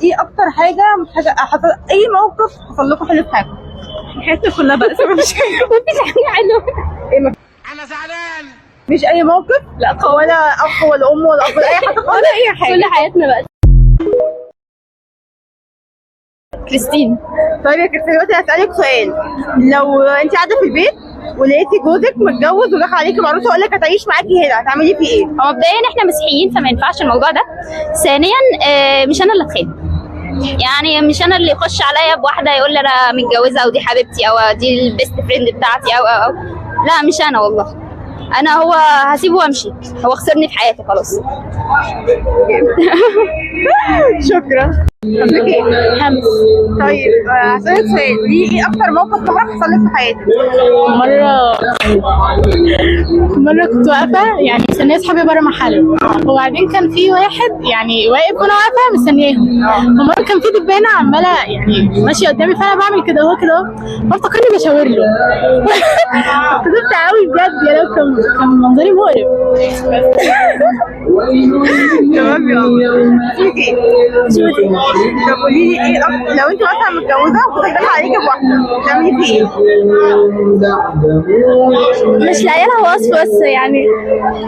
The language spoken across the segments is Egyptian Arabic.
ايه اكتر حاجة حصل، اي موقف حصل لكم حلو في حياتكم؟ حياتنا كلها بقى مفيش حاجة، مفيش حاجة حلوه. ايه؟ انا زعلان. مفيش اي موقف؟ لا خالص. ولا اخ ولا ام ولا اب ولا اي حاجة خالص؟ ولا اي حاجه، كل حياتنا بقى. كريستين. طيب يا كريستين، دلوقتي هسألك سؤال. لو انت قاعدة في البيت ولقيتي جوزك متجوز ودخل عليكي بعروسه وقال لك هتعيش معاكي هنا، هتعملي فيه ايه؟ هو مبدئيا احنا مسيحيين فما ينفعش الموضوع ده. ثانيا مش انا اللي اتخانق، يعني مش انا اللي يخش عليا بواحدة يقول لي انا متجوزة او دي حبيبتي او دي ال best friend بتاعتي او او او لا مش انا والله. انا هو هسيبه وامشي، هو خسرني في حياتي خلاص. شكرا. اسمك ايه؟ همس. طيب هسألك سؤال، ليه ايه اكتر موقف محرج حصل لك في حياتك؟ مرة كنت واقفة يعني مستنية صحابي بره محل، وبعدين كان في واحد يعني واقف وانا واقفة مستنياهم، فمرة كان في دبانة عمالة يعني ماشية قدامي، فأنا بعمل كده اهو كده اهو، فافتكرني بشاور له. كذبت قوي بجد يا لو كان منظري مقرف. تمام يا قمر. اسمك ايه؟ جودي. طب قولي لي ايه لو انت مثلا متجوزة وجوزك دخل عليكي بواحدة، هتعملي فيه ايه؟ مش لاقيه لها وصف، بس يعني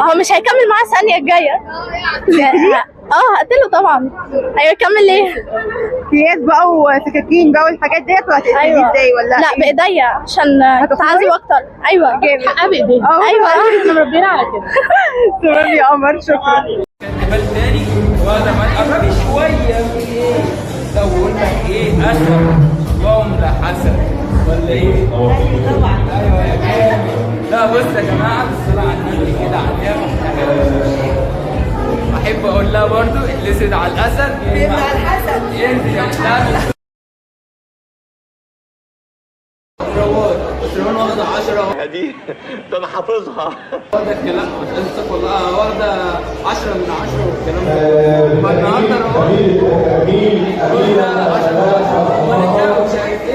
هو مش هيكمل معاه الثانية الجاية. اه هقتله طبعا. هيكمل ليه؟ اكياس بقى وسكاكين بقى والحاجات ديت، ولا هتقتليه ازاي ولا لا إيه؟ بايديا عشان هتخسري؟ اتعذب اكتر. ايوه جامد. حقها بايديا. اه. ايوه احنا مربينا على كده. تمام يا قمر، شكرا. قبل تاني وانا ما تقربي شوية في ايه؟ لو قلنا ايه اسد اللهم لا حسد ولا ايه؟ طبعا ايوه يا جامد. لا بص يا جماعة، بالصلاة على النبي كده عندنا احب اقول لها برضو اللي سد على الاسد يبقى الحسد ينزل يا رواد. بس روان واخده 10 دي ده انا حافظها. واخده الكلام مش لازم تاكل، واخده 10 من 10 والكلام ده. فالنهارده روان واخده 10 من 10 وانا مش عارف ايه.